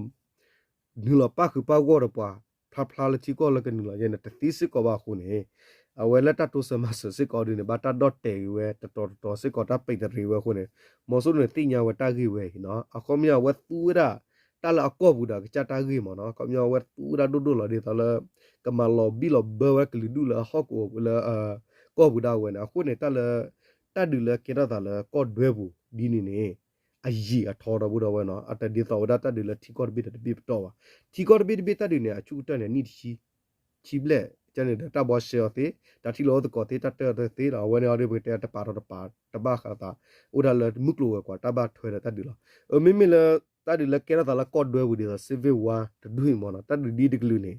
နုာ်လီၤပၣ်ဃုာ်ပၣ်ဂီၢ်ဒီးပှၤ ဖျါဖျါလၢထံကီၢ်လၢကနုာ်လီၤယဲန့ၣ် တသ့စ့ၢ်ကီးဘၣ်အဃိန့ၣ် အဝဲလၢတၢ်တိစၢၤမၤစၢၤစ့ၢ်ကီးဒ်န့ၣ် ဘၣ်တၢ်ဒီၣ်တဲာ်က့ၤဝဲတတီၤတတီၤစ့ၢ်ကီး တၢ်ပဲာ်တရံးဝဲအဃိန့ၣ် မီၤစိရိၤန့ၣ်သ့ၣ်ညါဝဲတၢ်ဂ့ၢ်ဝဲအံၤနီၤ. အခီပညီအဝဲသူဝဲဒၣ် တၢ်လၢအကီၢ်ပူၤဒီးကစၢ်တၢ်ဂ့ၢ်မ့ၢ်နီၤ. အခီပညီအဝဲသူဝဲဒၣ်ဒိၣ်ဒိၣ်လီၤဒ်သိးလၢ ကမၤလီၤဘံၣ်လီၤဘၢဝဲကလုာ်ဒူၣ်လၢအဟီၣ်ကဝီၤလၢ ကီၢ်ပူၤဒၣ်ဝဲန့ၣ် အဃိန့ၣ် တၢ်လၢ တၢ်ဒုးလၢကဲထီၣ်သးလၢကီၢ်ဒွဲပူၤဒ်န့ၣ်န့ၣ် အယံာ်အထီဒီပုၢ်ဒီဝဲၢ်နီၤ အတဒ်သိးဝဲဒၣ်တၢ်ဒုးလၢထံကီၢ်တဘ့ၣ်ဒီးတဘ့ၣ်ပတီၢ်ဘၣ်. ထံကီၢ်တဘ့ၣ်တဘ့ၣ်တၢ်ဒုးန့ၣ် အဆူၣ်ကတၢၢ်န့ၣ် နံၣ်တဆံ ဆံဘျဲၣ် ကန့ၣ်ဒီးတၢ်ဘှီရှဲအီၤသ့ တၢ်ထံၣ်လိာ်အိၣ်သကိးသ့ တၢ်တၢၢ်အီၤသ့ဒီး အဝဲန့ၣ်အီၤဒ်ပကတဲတပာ်ထီၣ်တပာ်တဘၣ်ဃးသး အိၣ်ဒၣ်လၢမုၢ်ကျိၤဝဲၤကွာ်တၢ်ဘၣ်ထွဲဒီးတၢ်ဒုးလီၤ. အမ့မ့ၢ်လၢ တၢ်ဒုးလၢကဲထီၣ်သးလၢကီၢ်ဒွဲပူၤဒ်သိး Civil War တဒူၣ်အံၤမ့ၢ်နီၤ တၢ်ဒုးဒ်တကလုာ်န့ၣ်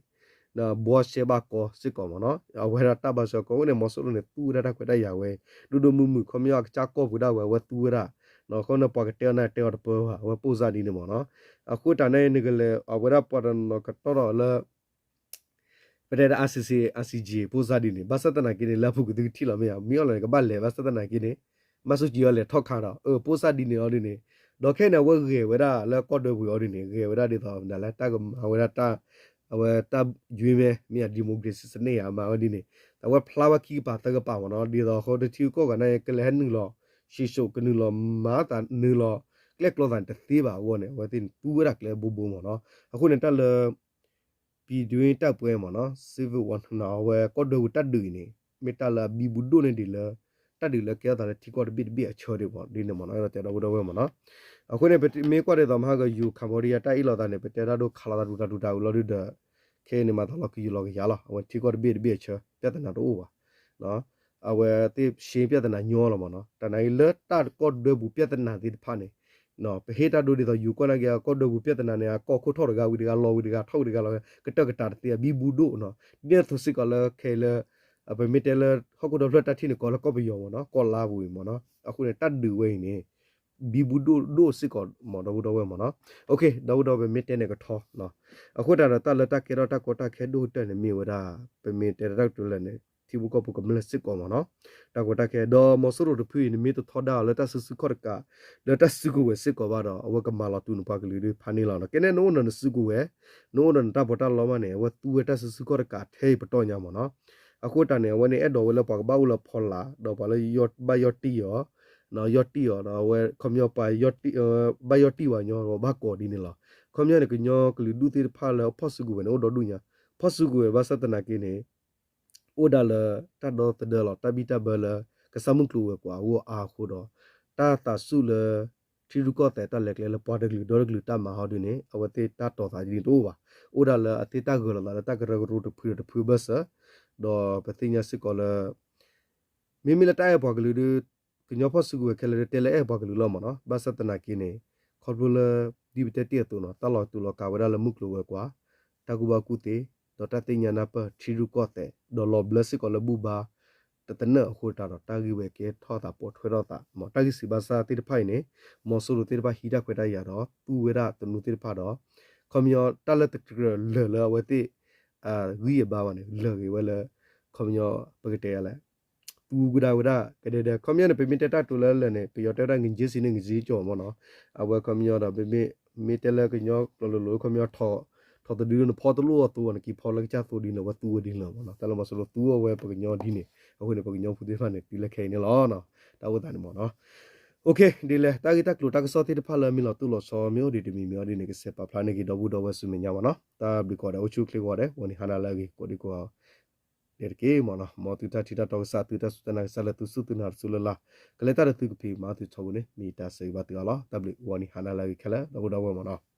ဘှီရှဲဘၣ်ကီစ့ၢ်ကီးမ့ၢ်နီၤ အဝဲဒၣ်တၢ်ဘှီရှဲကီဝဲန့ၣ် မီၤစိရိၤန့ၣ်သူဝဲဒၣ်တၢ်ခွဲးတၢ်ယာ်ဝဲ ဒိၣ်ဒိၣ်မုၢ်မုၢ် ခီပညီအကစၢ်ကီၢ်ပူၤဒၣ်ဝဲ အဝဲသူဝဲဒၣ် ခီပညီပှၤကတဲအီၤန့ၣ်တဲအီၤတပၢဘၣ် အဝဲပိၢ်စၢ်ဒ်န့ၣ်မ့ၢ်နီၤ. အဃိတၢ်န့ၣ်နကလဲၤ အဝဲဒၣ်ပှၤတနီၤကတီၢ်ဒီးလၢ ပတဲဒၣ် ICC ICJ ပိၢ်စၢ်ဒ်န့ၣ် ဘၣ်ဆၣ်သနာ်က့န့ၣ် လၢအပူၤကွံာ်သုကထံၣ်လီၤမ့ၢ်ဧါ မ့ၢ်အီၤလီၤန့ၣ် ကဘၣ်လဲၤဘၣ်ဆၣ်သနာ်က့န့ၣ် မၤစူၢ်ကံအီၤလဲၤထီၣ်ခါဒီး အပိၢ်စၢ်ဒ်န့ၣ်အီၤဒ်န့ၣ် ဒီးခဲအံၤန့ၣ် အဝဲဂဲၤဝဲဒၣ်လၢကီၢ်ဒွဲပူၤအီၤဒ်န့ၣ် ဂဲၤဝဲဒၣ်ဒ်သိးဒ်လဲၣ် တၢ်ကမၤဝဲဒၣ်တၢ် အဝဲတၢ်ယွ့မဲ မ့ၢ်ဧါ democracy စနစ်ဧါ မၤဝဲဒ်န့ၣ် အဝဲဖျါဝဲခံကပၤသၢကပၤမ့ၢ်နီၤ ဒ်သိးအဃိတထံကီၢ်ဂၤန့ၣ် ကလဲၤဟဲနုာ်လီၤ ရှံၣ်ၡိၣ် ကနုာ်လီၤမၤသးနုာ်လီၤ ကျဲၣ်ကျီသးန့ၣ်တသ့ဘၣ်အဂီၢ်န့ၣ် အဝဲသ့ၣ်န့ၣ်သူဝဲဒၣ်ကျဲဘိဘိမ့ၢ်နီၤ. အဃိန့ၣ်တၢ်လၢ ပြည်တွင်းတိုက်ပွဲမ့ၢ်နီၤ civil war နီၤ အဝဲကီၢ်ဒွဲပူၤတၢ်ဒုးအံၤန့ၣ် မ့ၢ်တၢ်လၢအဘံဘူဒိၣ်န့ၢ်ဒံးလၢ တၢ်ဒုးလၢကဲထီၣ်သးလၢထံကီၢ်တဘ့ၣ်တဘ့ၣ်အဆၢဒ်မ့ၢ်ဒ်န့ၣ်မ့ၢ်နီၤ အဲၣ်ဒိးတဲဒီပုၢ်ဒီဝဲၢ်မ့ၢ်နီၤ. အဃိန့ၣ် ပမ့ၢ်ကွၢ်ဒ်သိးမဟါကယူၤ Cambodia တၢ်အ့ၣ်လိာ်သးန့ၣ် ပတဲတၢ်ဒိၣ်ခးလိာ်သးဒူတၢ်ဒူတၢ်ဝံၤလီၤဒုဒီး ခဲအံၤန့ၣ်မၤသးလီၤကယူၤလီၤကယၤလီၤ အဝဲထံကီၢ်တဘ့ၣ်တဘ့ၣ်အဆၢ ပြဿနာတအိၣ်ဘၣ် အဝဲသ့ၣ်ရှင်းပြဿနာညီလီၤမ့ၢ်နီၤ. တၢ်နာ်က့လၢတၢ်ကီၢ်ဒွဲပူၤပြဿနာသ့ၣ်တဖၣ်န့ၣ် ပဟ့ၣ်တၢ်ဒိဒ်သိးယူၤကွၢ်နာ်က့ အကီၢ်ဒွဲပူၤပြဿနာန့ၣ် အကီၢ်ခိၣ်ထီၣ်တဂၤဝံၤတဂၤ လီၤဝံၤတဂၤ ထီၣ်ဝံၤတဂၤလီၤ ကတၢၢ်ကတာ်တသ့ အဘံဘူဒိၣ်နီၤ. ဒ်န့ၣ်အသိးစ့ၢ်ကီးလၢခဲအံၤလၢ ပမ့ၢ်တဲလၢ ဟီၣ်ခိၣ်ဒီဖျၢၣ်တၢ်ထံၣ်န့ၣ် ကီးလၢကီၢ်ပယီၤမ့ၢ်နီၤ ကီၢ်လါပူၤအံၤမ့ၢ်နီၤ အဃိန့ၣ် တၢ်ဒုးဝဲအံၤန့ၣ် ဘံဘူဒိၣ်ဒိၣ်စ့ၢ်ကီးမ့ၢ်ဒီပုၢ်ဒီဝဲၢ်မ့ၢ်နီၤ. ဒီပုၢ်ဒီဝဲၢ် မ့ၢ်တဲန့ၣ်ကထီ အဃိတၢ်ဒီးတၢ်လၢတၢ်ကဲထီၣ်တၢ်ကီတၢ်ခဲဒိၣ်ကတၢၢ်န့ၣ်မ့ၢ်ဝဲဒၣ် ပမ့ၢ်တဲတၢ်ကတိၤလၢာ်န့ၣ် ထံဖိကီၢ်ဖိကမျၢၢ်စ့ၢ်ကီးမ့ၢ်နီၤ. တၢ်ကီတၢ်ခဲ ဒီးမီၤစိရိၤတဖုအံၤန့ၣ် မ့ၢ်တထီဒါအီၤလၢတၢ်စုဆူၣ်ခီၣ်တကး လၢတၢ်စုကဝဲၤစ့ၢ်ကီးဘၣ်ဒီး အဝဲကမၤလီၤတူာ်နပှၤကလုာ်ဒ်ဖးန့ၢ်လီၤနီၤ. ကဲန့ၣ်နအိၣ်ဒီးနစုကဝဲၤ နအိၣ်ဒီးနတၢ်ပီးတၢ်လီမးန့ၣ် အဝဲသူဝဲတၢ်စုဆူၣ်ခီၣ်တကးထဲအံၤပတီၢ်ညါမ့ၢ်နီၤ. အဃိတၢ်န့ၣ် အဝဲန့ၣ်အဲၣ်ဒိးဝဲလၢပှၤကဘၣ်အိၣ်လၢဖီလာ် ဒီးပှၤလၢဘၣ်ယီၢ်တံၢ်အီၤ ယီၢ်တံၢ်အီၤဒီးအဝဲခီပညီပှၤ ဘၣ်ယီၢ်တံၢ်ဝဲညီ ပှၤဘၣ်ကိးဒ်န့ၣ်လီၤ. ခီပညီန့ၣ် ကညီကလုာ်ဒူၣ်သ့ၣ်တဖၣ်လၢဖီၣ်စုကဝဲၤန့ၣ် အိၣ်ဒီဒူၣ်ညါ ဖီၣ်စုကဝဲၤဘၣ်ဆၣ်သနာ်က့န့ၣ် အိၣ်ဒၣ်လၢတၢ်ဒီသဒၢလီၤ တၢ်ဘံၣ်တၢ်ဘၢလၢ ကစၢ်မုၢ်ကျိၤဝဲၤကွာ်အဂီၢ်အါအဃိဒီး တၢ်သးဆူၣ်လၢ ထံရူၢ်ကီၢ်သဲးတၢ်လဲၤကျဲလၢပှၤတကလုာ်ဒီတကလုာ်တၢ်မၤဟီဒ်န့ၣ် အဝဲသ့ၣ်တၢ်တီၤသးဒ်န့ၣ်တအိၣ်ဘၣ်. အိၣ်ဒၣ်လၢအသ့ၣ်တၢ်ဂၢၢ်လိာ်သးလၢတၢ်ကရၢကရိတဖုဒီးတဖုဘၢၣ်စၢၤ ဒီးပသ့ၣ်ညါစ့ၢ်ကီးလၢ မ့မ့ၢ်လၢတၢ်အဲၣ်ပှၤကလုာ်ဒီး ကညီဖီၣ်စုကဝဲၤခဲလၢာ်ဒီးတဲလၢအဲၣ်ပှၤကလုာ်လီၤမ့ၢ်နီၤ. ဘၣ်ဆၣ်သနာ်က့န့ၣ် ခီဖျိလၢ ဒ်ပတဲတ့ၢ်အသိးနီၤ တၢ်လီၤတူာ်လီၤကာ်ဝဲဒၣ်လၢမုၢ်ကျိၤဝဲၤကွာ် တၢ်ကူၣ်ဘၣ်ကူၣ်သ့ ဒီးတၢ်သ့ၣ်ညါနၢ်ပၢၢ်ထံရူၢ်ကီၢ်သဲး ဒီးလီၤဘျၢစ့ၢ်ကီးလၢဘူၣ်ဘါ တသနၢၣ်အဃိတၢ်ဒီး တၢ်ဂ့ၢ်ဝဲကဲထီၣ်သးပိာ်ထွဲထီၣ်သး တၢ်ဂ့ၢ်စံးဘၣ်ဆၣ်သ့ၣ်တဖၣ်အံၤန့ၣ် မီၤစိရိၤသ့ၣ်တဖၣ်ဟံးတၢ်ခွဲးတၢ်ယာ်ဒီး သူဝဲဒၣ်သနူသ့ၣ်တဖၣ်ဒီး ခီပညီတၢ်လၢတကြၢးလၢာ်လၢအဝဲသ့ၣ် ဂံၢ်အဘါဘၣ်န့ၣ် လၢာ်ဂ့ၤဝဲလၢ ခီပညီ ပကတဲလဲၣ် သူကဒါဝဲဒၣ် ကဒဲဒဲ ခီပညီန့ၣ် ပမ့ၢ်တဲတၢ်တိၤလၢလၢာ်န့ၣ် ပယီၤတဲဝဲဒၣ် ငါးဆင့် န့ၣ် ငါးဆင့်ကျော် မ့ၢ်နီၤ. အဝဲခီပညီဒီး မ့မ့ၢ်တဲလၢကညီကျိာ်လိၤလိၤ ခီပညီ ထီၣ်သဒုနဖီတလိၣ်အသိး နက့ၤဖီလၢကစၢ်သိဒ်န့ၣ် အဝဲသူဝဲဒ်န့ၣ်လီၤမ့ၢ်နီၤ. တၢ်လၢမီၤစိရိၤသူအီၤဝဲပကညီဒ်န့ၣ် အဃိန့ၣ် ပကညီဖိသ့ၣ်တဖၣ်န့ၣ် တုၤလၢခဲအံၤန့ၣ်လီၤ. တၢ်အိၣ်သးန့ၣ်မ့ၢ်နီၤ. ဒ်လဲၣ် တၢ်ဂ့ၢ်တၢ်ကျိၤတၢ်ကစီၣ်သ့ၣ်တဖၣ်လၢမ့ၢ်လီၤတိၢ်လီၤဆီ မ့ၢ်အိၣ်ဒံးတမံၤမံၤအီၤဒ်န့ၣ် ကဆဲးပာ်ဖျါန့ၢ်က့ၤဒီပုၢ်ဒီဝဲၢ်ဆူမဲာ်ညါမ့ၢ်နီၤ. တၢ်ဘျုးကိးဂၤဒဲး အိၣ်ဆူၣ်အိၣ်ချ့ကိးဂၤဒဲး ဂီၤနံၤဟါနၤလၢအဂ့ၤ ကိးဒံကိးဂၤဒဲးတက့ၢ်မ့ၢ်နီၤ. မ်သုတၢ်ထံၣ်တၢ်တီကစၢ် သုတၢ်စူၢ်တၢ်နာ်ကစၢ်လၢသုစူၢ်သုနာ်တစူၢ်လၢ်လၢ် ကလဲၤတၢ်ဒီးသုကဖံးမၤသုထီဘိန့ၣ် မ့ၢ်ယတၢ်ဆၢဂ့ၤဘၣ်သုအါလီၤ. တၢ်ဘျုးဂီၤနံၤဟါနၤလၢအဂ့ၤခဲလၢာ် ဒီပုၢ်ဒီဝဲၢ်မ့ၢ်နီၤ.